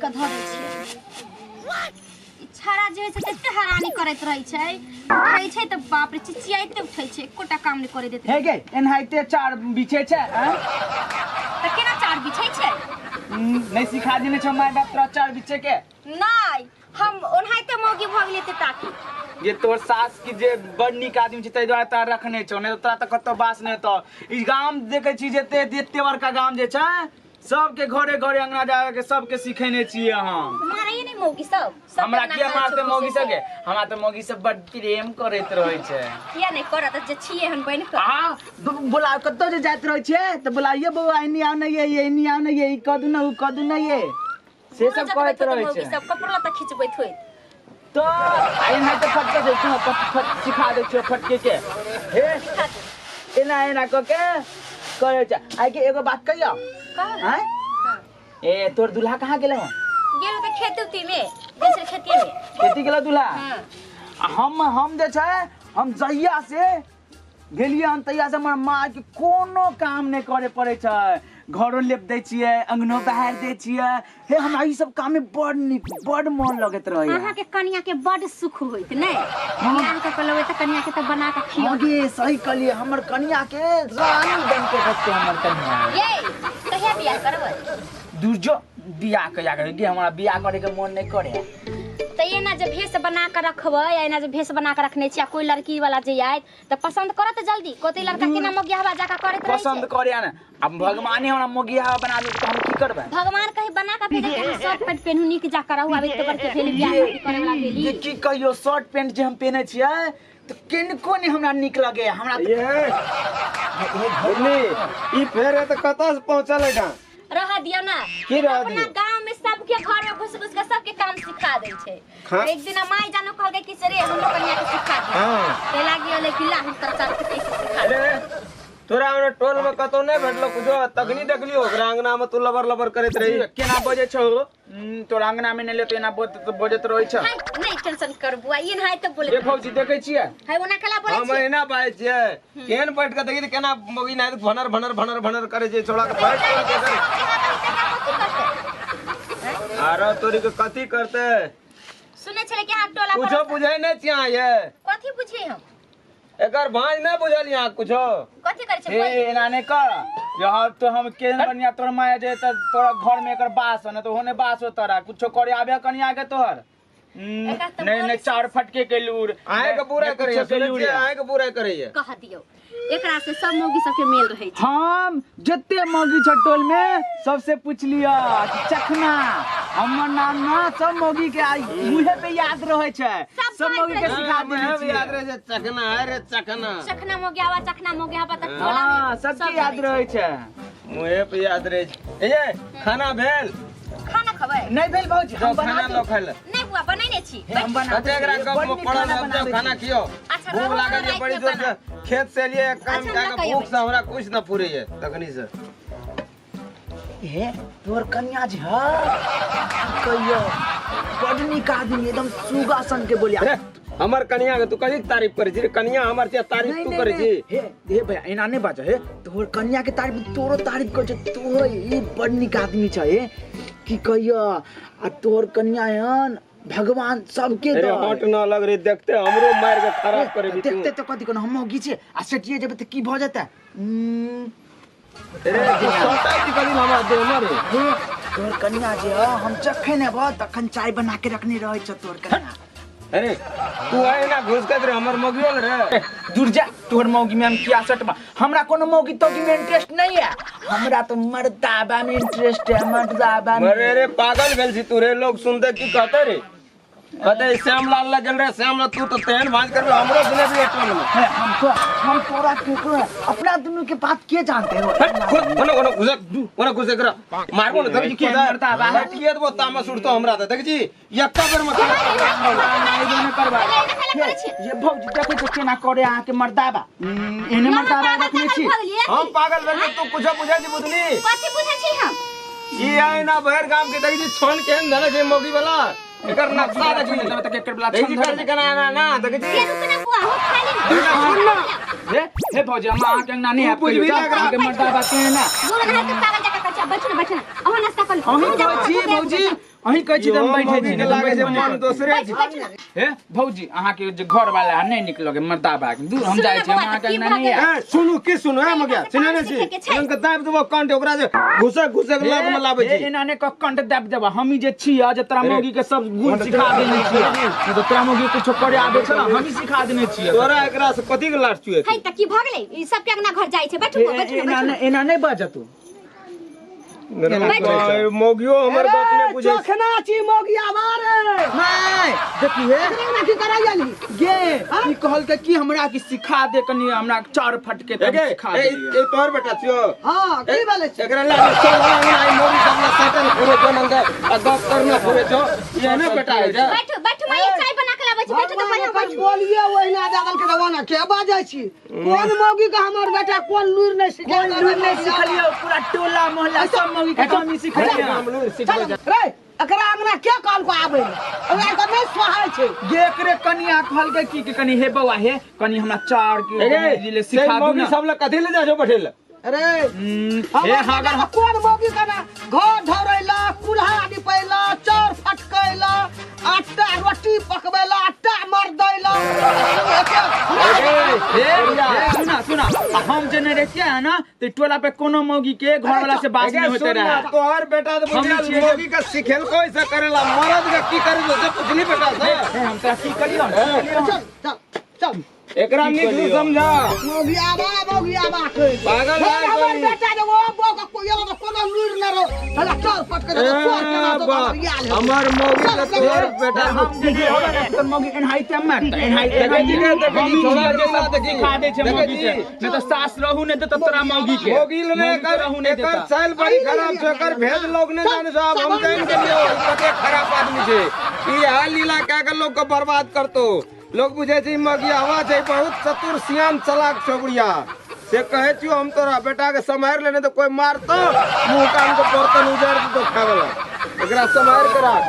कऽ धऽ दै छियै। ई छाड़ा जे होइ छै तते हरानी करैत रहै छै, उठै छै तऽ बाप रे चिचियाइते उठै छै, एकोटा काम नहि करे देतै। हे गे, एनाहिते चार बिछै छै, आँय? तऽ केना चार बिछै छै? नहि सिखा देने छौ माय बाप तोरा चार बिछै के? नहि, हम ओनाहिते मौगी भऽ गेलियै ते ताकि। जे तोर सास की जे बड़ नीक आदमी छै ताहि दुआरे तोरा रखने छौ, नहि तऽ तोरा तऽ कतौ बास नहि हेतौ। ई गाम देखै छी जते जते बड़का गाम जे छै सबके घरे घरे अंगना जाके के सबके सिखेने छियै हम। मारैये नहि मौगी सब? सब हमरा अंगना किया करै मारते छौ मौगी खुशी से। सबके? हमरा तऽ मौगी सब बड प्रेम करैत रहै छै। किया नहि करत जे छियै हम बनि कऽ। आ बोला कतौ जे जाइत रहै छियै तऽ बोलाइए बौआ एनी आउ ने ये, एनी आउ ने ये, ई कऽ दू ने उ कऽ दू ने ये, से सब कहैत रहै छै। सब कपड़ो लत्ता खिचबैत होइत। तो आइ नहि तऽ फटके दै छियौ, फट फट सिखा दै छियौ फटके के। हे एना एना कऽ के करै छै। आइ के एगो बात कहियौ? कह। आँय? हाँ। ए तोर दूल्हा कहाँ गेलै हन? गेल तऽ खेती उती में, गेल छलै खेतिए में। खेती गेलै दूल्हा? हाँ। आ हम जे छै हम जहिया से गेलियै हन तहिया से हमर माँ के कोनो काम नहि करे पड़ै छै। घरो लेप दै छियै, अंगनो बहारि दै छियै। हे हमरा ई सब काम में बड़ नीक बड़ मन लगैत रहैया। अहाँ के कनिया के बड सुख होइत नै? बियाह कऽ के लबै तऽ कनिया के तऽ बना के खियौ। हँ गे, सही कहलियै, हमर कनिया के रानी बन के रखतै हमर कनिया। ये कहिया बियाह करबै? दूर जो, बियाह कहिया करबै गे, हमरा बियाह करे के मन नहि करे। तऽ एना जे भेष बना के रखबै, एना जे भेष बना के रखने छी आ कोई लड़की वाला जे आयत तऽ पसंद करत जल्दी। कोते लड़का केना मोगियाहवा जाका करैत रहै छै। पसंद करे ने, अब भगवाने हमरा मोगियाहवा बना देलकै तऽ हम की करबै? भगवान कहीं बना के भेजै कि अहाँ शर्ट पैंट पेनहु नीक जाका रहू, आब एते बड़के भेली बियाह शादी करे वाला भेली। ये की कहियो, शर्ट पैंट जे हम पेहनै छियै तऽ किनको नहि हमरा नीक लगैया। हमरा तऽ ये बुझली, ई फेर एतऽ कतऽ से पहुँचल एहिठाम? रह दियौ ना। की रह अपना दियौ? गांव में सबके घर में घुस घुस के सबके काम सिखा दै छै। एक दिन माई जानो कहलकै कि से रे हमरो कनिया के सिखा दे। ते लागी गेलै कि ला हम तोरा चार के सिखा दे। अरे तोरा हमरा टोल में कतौ नहीं भेटलो कुछो, तखनी देखलियो ओकरा अंगना में तू लबर लबर करैत रही। केना बजै छौ? तोरा अंगना में नहि लेतो एना बजैत रहै छौ। हाय, नहीं टेंशन कर बुआ, ये नहाय तो बोले। ए भौजी देखै छियै? हाय, ओना कला बोलै हम छियै। एना बाजै छियै, केहन बैठ के देखी केना मौगी नाहित भनर भनर भनर भनर करै छै छोड़ा के बैठ के देखै। आरो तोरी के कथी करते? सुनै छलै कि अहाँ टोला पर कुछो बुझै नहि छियै अहाँ ये। कथी बुझियै हम? एकर भांज नहि बुझल यहाँ कुछो। कथी करै छै? हे एना नहि कर, यहाँ तो हम केहन बढ़िया तोर माया जे त तोरा घर में एकर बास हो, न तो होने बास हो तोरा कुछो करे आबे कनिया के तोहर। एकरा तऽ नहीं, नहीं, बड़ी चार फटके के लूर। अहें के बुराई नहीं, करैया, कुछो के सुनै लूर छियै? है। अहें के बुराई करैया। कह दियौ एकरा से सब मौगी सबके मेल रहै छै। हम जते मौगी छ टोल में सबसे पूछ लिअ कि चखना हमर नाम ना सब मौगी के आई मुहे पे याद रहै छै। सब सब मौगी के कहैत सिखा मुहे देने पे छियै। याद रहै छै चखना, अरे चखना। चखना मौगी आवा, चखना मौगी आवा तऽ टोला में हाँ, सबके सब याद रहै रहै छै। मुहे पे याद रहै छै। ए खाना भेल? खाना खबै? नहीं भेल भौजी, हम जाओ बना खाना दू। लो खाइ ले। नहीं बुआ, बनैने छी। हे, हम बना कते एकरा दू। गप बड़ में नीक पड़ल खाना आब जाओ बनाबै खाना छी। खियो। अच्छा, भूख रहू, लागल राति ये बड़ी में जोर से। बना। खेत से लिए काम अच्छा, कए हमरा के कहियो भूख से हमरा कुछ न फुरे ये तखनी से। हे तोर कन्या जे ह कहियो बड़ नीक आदमी, एकदम सुगा सन के बोलिया। रे, हमर कनिया के तू कथी तारीफ करै छी रे? कनिया हमर छै, तारीफ नहीं, तू नहीं, करै नहीं। छी? हे हे भैया एना नहीं बाजो। हे तोहर कन्या के तारीफ तोरो तारीफ कर छै। तोहर ई बड़ नीक आदमी छै। हे की कहियो, आ तोहर कन्या हन भगवान सबके अरे दे। हट न लग रे, देखते हमरो मार के खराब करे भी तू। देखते तो कथी कोनो हम मौगी छै आ सेटिए जेबै तऽ की भऽ जेतै? अरे तू सटा छी कथी हमरा देह में रे? हे तोहर कन्या जे ह, हम जखन एबह तखन चाय बना के रखने रहै छ तोहर कन्या। अरे तू आए ना घुस के रे हमर मौगियो रे। दूर जा, तोहर मौगी में हम किया सटबा? हमरा कोनो मौगी तौगी में इंटरेस्ट नहीं है, हमरा तो मर्दाबा में इंटरेस्ट है, मर्दाबा में। अरे रे पागल भेल छी तू रे, लोग सुनते की कहते रे? कहते श्यामलाल लग गेल रे, श्यामलाल तू तो तेहन भांज करबे हमरो सुने भी टोल में। हे, हम तो हम तोरा के को अपना दोनों के बात के जानते हो? हट, खुद ओने ओने घुसे, ओने घुसे करा मारबो न देखी के की मर्दाबा है? हटिए देबो तामस उठतो हमरा त देखी छी एकटा बेर में नहीं दोनों करबा। एना खाला करै छी। ये भौजी देखै छै केना करे अहाँ के मर्दाबा। एने मर्दाबा रखने छी। हम पागल भेल तू कुछो बुझै छी बुझली? कथी बुझै छी हम? ई आइ ना भर गाम के देखी छी छन केहन धरे छै मौगी वाला, एकर नक्शा देखी। देबै तऽ केकर बला देखी छी छन कर धरे। केना ना ना देखी छी। ये रुक ना बुआ, हो खाली सुन ना। हे हे भौजी हम अहाँ के अंगना नहीं तू आबि कहियो। बुझबी जाउ, ना एकरा। अहाँ के मर्दाबा के ना। दूर ना तो पागल जका कच्चा, बैठू ना, बैठू ना। अहाँ नाश्ता कर लू। अहीं जाउ, कहै छी जाउ, भौजी, अहीं कहै छी तऽ हम बैठे छी, के नहि तऽ लागे छै बैठबे नहि मन करती। दोसरे बैठू बैठू ना। हे भौजी, अहाँके जे घर वाला नहीं निक लगे मर्दा बाग दूर हम सुनू जाइ ना छी, हम बौआ, अहाँके की अंगना भऽ नहीं गेल? आयब। ए सुनू की सुनू, ए मगिया सुने नै छी, सीखे के छै। इनके दाबि देबो कंठ, ओकरा जे घुसे घुसे के लग में लाबै ए, छी। एना ने क कंठ दाबि देबा, हमही जे छियै जे तोरा मौगी के सब गुण सिखा देने छियै, नहि तऽ तोरा मौगी कुछो करे आबै छै ने, हमही सिखा देने छियै। तोरा एकरा से कथी के लाट चुए? है त की भऽ गेलै? ई सब के अंगना घर जाइ छै। बैठू बौआ, बैठू ना, एना बैठू ना। नहि, एना नहि बाजतू। मौगियो हमर गप नहि बुझै छै। चोखना छी मौगिया बारे। नहीं देखी हे, एकरा की कराई आली? गे ई कहलकै कि हमरा की सिखा दे कनी, हमरा चार फटके त ए सिखा ए दे। ए तोहर बेटा छियो? हां, की बोले छी? एकरा ला चल अंगना, आई मौगी सब ला सटल फुरे छो, नंगे आ गप करना फुरे छो, ये ने बेटा है जा। बैठू बैठू, माई चाय बना के लाबै छी, बैठू तऽ भगवान पहिले ओकर बैठू। बोलिए ओहिना दादल के दवाना के बाजै छी? कोन मौगी के हमर बेटा कोन लूर नहीं सिखा? कोन लूर नहीं सिखलियो? पूरा टोला मोहल्ला सब मौगी के हम सिखलियो। चल रे, एकरा अंगना के कहल को आबै ले? ओकरा के नहीं सोहाय छै। गे एकरे कनिया कहलकै की कि कनी हे बौआ हे, कनी हमरा चार के ए जी ले सिखा दू मौगी ना। सब ला कथी ले जा छो बैठे ले? अरे हे हमर अगर बेटा के कोन मौगी के ना घर ढौरैला, कुल्हा निपैला, चाउर फटकैला, आटा रोटी पकबैला, आटा मरदैला। हे हे, सुना सुना, आ हम जे नहीं रहतियै है ना तऽ टोला पे कोनो मौगी के घर वाला से बात नहीं होते सुन ना, रहे। तोहर बेटा तो हम बुझिया छियै। मौगी का सिखेल को ऐसा करेला, मर्द का की करे से पुछली बेटा से? हे हम तोरा की करियो? चल चल चल। एकरा नीक से समझा। मौगियाबा मौगियाबा कहि पागल हे है हमर कोई। बेटा जे ओ बो के कोई एगो कोनो लूर न रहो, भला चाउर फटके दे चोर केना तो याल है। हमर मौगी के तोहर बेटा हम जे रहबै तऽ मौगी एनाहिते मारतै, एनाहिते। देखै छी के, देखै छी, हम छोड़ा छियै जे के सब देखी। सिखा दै छै देखै मौगी से, छी। नहि तऽ सास रहू नहि देतौ तोरा मौगी के। मौगी ले मौगी के एकर रहू नहि एकर देता। चाल बड़ी खराब छै, एकर भेद लोग नहि जाने छै। आब हम जान गेलियो ई कते खराब आदमी छै। ई हाल लीला कए के लोग के बर्बाद करतो। लोग बुझै छै ई मगियावा छै, बहुत चतुर सियान चलाक छौ बुढ़िया। से कहै छियो हम तोरा बेटा के सम्हारि लेने तऽ कोई मारतो मुंह कान के बर्तन उजाड़ि देतो खाय वाला। एकरा सम्हारि के राख।